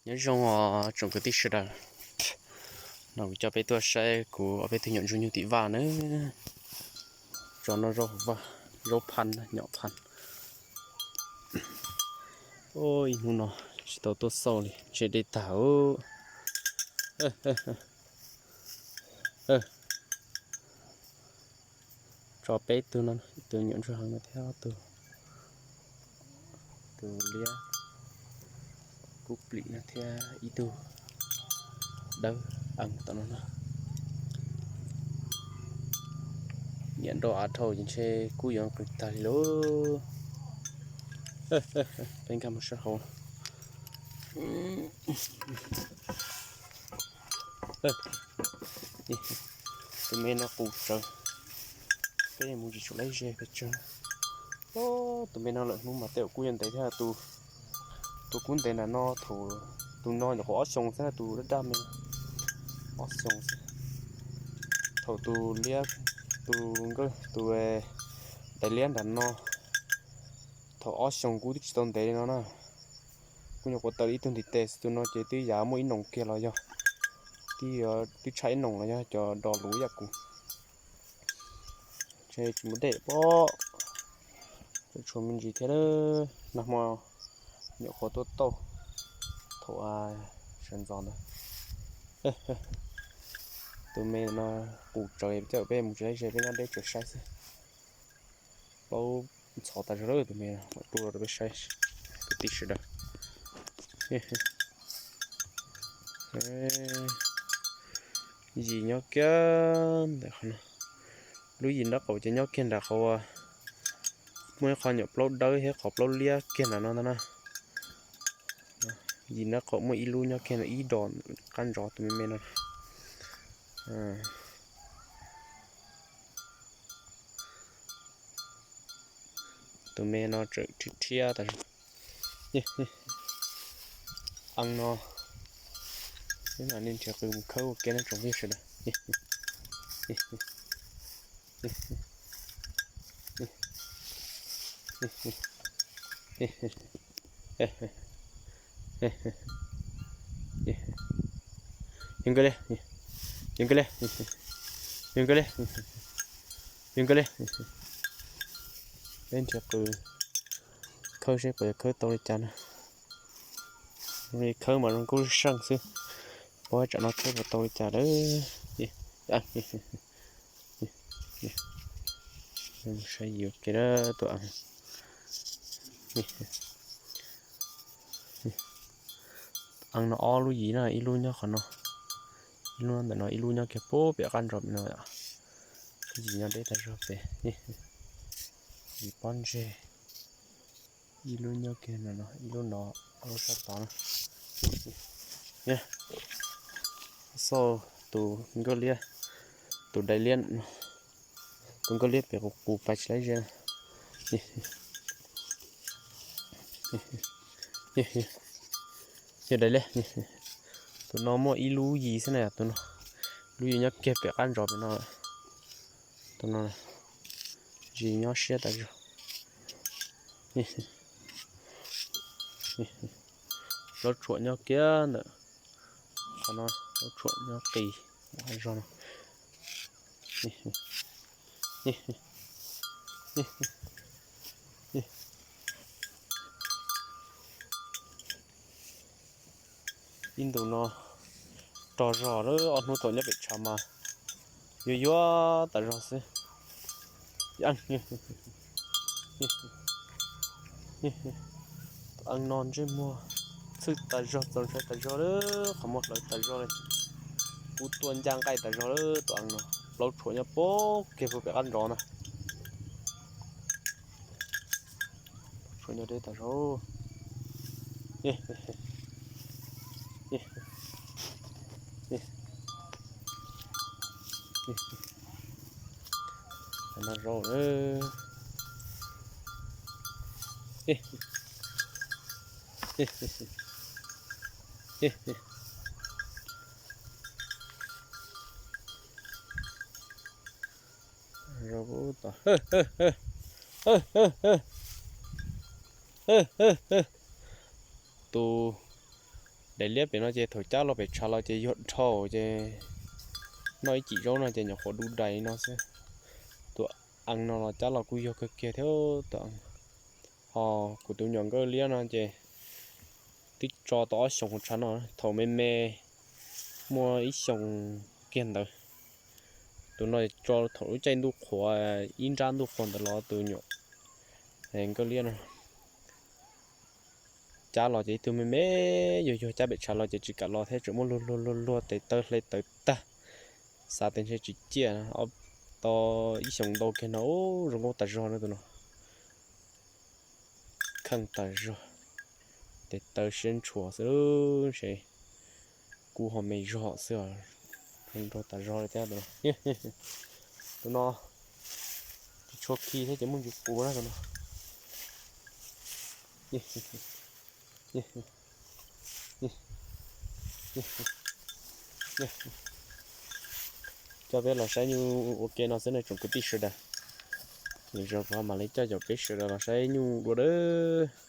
Nyob zoo os tsoom kwv tij sawv daws, no kuv coj peb tuaj saib kuv ob peb tug nyuam ntsuag nyuj tim vaj na. Tso noj zaub hauv vaj, zaub phaj, nyom phaj. Ib hnub no tsis tau tuaj xauj li, ntshe dej tag. Tso peb tug no, ib tug nyuam ntsuag heev no thiab ob tug, tus liab kub plim no thiab ib tug dawb ees tom no na. Niam nrau av dhau ces ntshe kub yuav qws tag li lauj. Peb nkag mus sab hauv. Tus me no qus tsawv, peb mus tsis tshua laib ze pes tsawg. Tus me no lawm hnub mas tej zaum kub yuav ntev thiab. Tus kub ntev nram no thaum tus no nyuam qhuav ob xyoos xwb, tus daj daj me ob xyoos xwb. Thaum tus liab, tus nkawj, tus dais liab nram no thaum ob xyoos kub twb tsis tau ntev li no na. Kub nyuam qhuav tawm ib tug ntiv tes xwb, tus no ces twb yav muaj ib noos kiag los yog, twb, twb tshaj ib noos los yog cov dos luv yam kuv. Ntshe tsis muaj dej pob, tshuav me ntsis thiab. Nag hmo nyuam qhuav tuaj tauj thaum sawv ntxov ntawd. Tus me no qus tsawv, tej zaum peb mus tsis laib ze, peb nyob deb tsaws saib xwb. Plaub ntxhov tas zog lawm tus me no, mam rub los rau peb saib kwv tij sawv daws. Yim nyob kiag ntawm qhov no, lub yim nraub qaum ces nyob kiag nram qhov uas muaj ib qho nyuam plaub dawb thiab qhov plaub liab kiag nram no ntag na. Yim nraub qaum muaj ib lub nyob kiag ib dos qab ntsov tus me me no. Tus me no tseem rhiab rhiab tas zog. Ees no, peb mam li nrhiav qws mus khawb ua ke no tsoom phooj ywg sawv daws. Yog nkawd li, yog nkawd li, yog nkawd li, yog nkawd li. Peb nrhiav qws khawb seb puas yuav khawb tau li cas na. Khawb mas zoo nkauj seej xwb, pom tsam no khawb puas tau li cas lawm. Saib yim ua ke tus ees. Ees no ob lub yim na, ib lub nyob qhov no, ib lub ntawm no, ib lub nyob kiag pem qab ntsov pem no. Yim nyob deb tas zog pem. Yim pob ntseg, ib lub nyob kiag no, ib lub no, ob lub sab tod na. Xauj tus nkauj liab, tus dais liab no, tus nkauj liab pem qus qus pais tsis laib ze. Yog dais liab, tus no muaj ib lub yim xwb na, tus no, lub yim nyob kiag pem qab ntsov pem no. Tus no, yim nyob siab tas zog. Plaub tshuam nyob kiag ntawm qhov no, plaub tshuam nyob qis qab zog no. Ib ntus no rog zog lawm, ob hnub thaum nyob pem tshav mas yuav yuav tas zog xwb. Tus ees no ntsej muag txhwj tas zog, txaus ntshai tas zog lawm, qhov muag hlawv tas zog li. Kub tuaj ncaj nqaij tas zog lawm tus ees no. Plaub tshuam nyob pem kiag pem qab ntsov na. Tshuam nyob deb tas zog. No zaum na. Tus Daim liab pem no ces thaum cab los pem tshav los ces yog dhau ces noj ib cim zaub no ces nyuam qhuav du dais no xwb. Tus ees no los cab los kuj yog kawg kiag thiab tus ees. Ho kuv tus nyuam nkauj liab no ces twb tso tau ob xyoos hauv tshav no, thaum me me muaj ib xyoos kiag ntawd. Tus no tso thaum lub caij ntuj qhuav, ib nrab ntuj qhuav ntawd los tus nyuam nkauj liab no. Cab los ces ib tug me me, yog yog cab pem tshav los ces tsis kam los thiab, tseem muab luag luag luag luag tes taw hle tawv tag. Xav tias ntshe tsis ciaj, tau ib xyoos ntau kiag no, ub, zoo nkauj tas zog na tus no. Kheej tas zog, tes taw siab ntshua xwb, ntshe kub ho me zog xwb os. Zoo nraug tas zog li thiab tus no. Tus no tsis tshua khi thiab ces muaj ntsis qus na tus no. Coj peb los saib nyuj ua ke no xwb na tsoom kwv tij sawv daws. Lwm zaus kuv ho mam li coj caum peb sawv daws los saib nyuj dua dawb.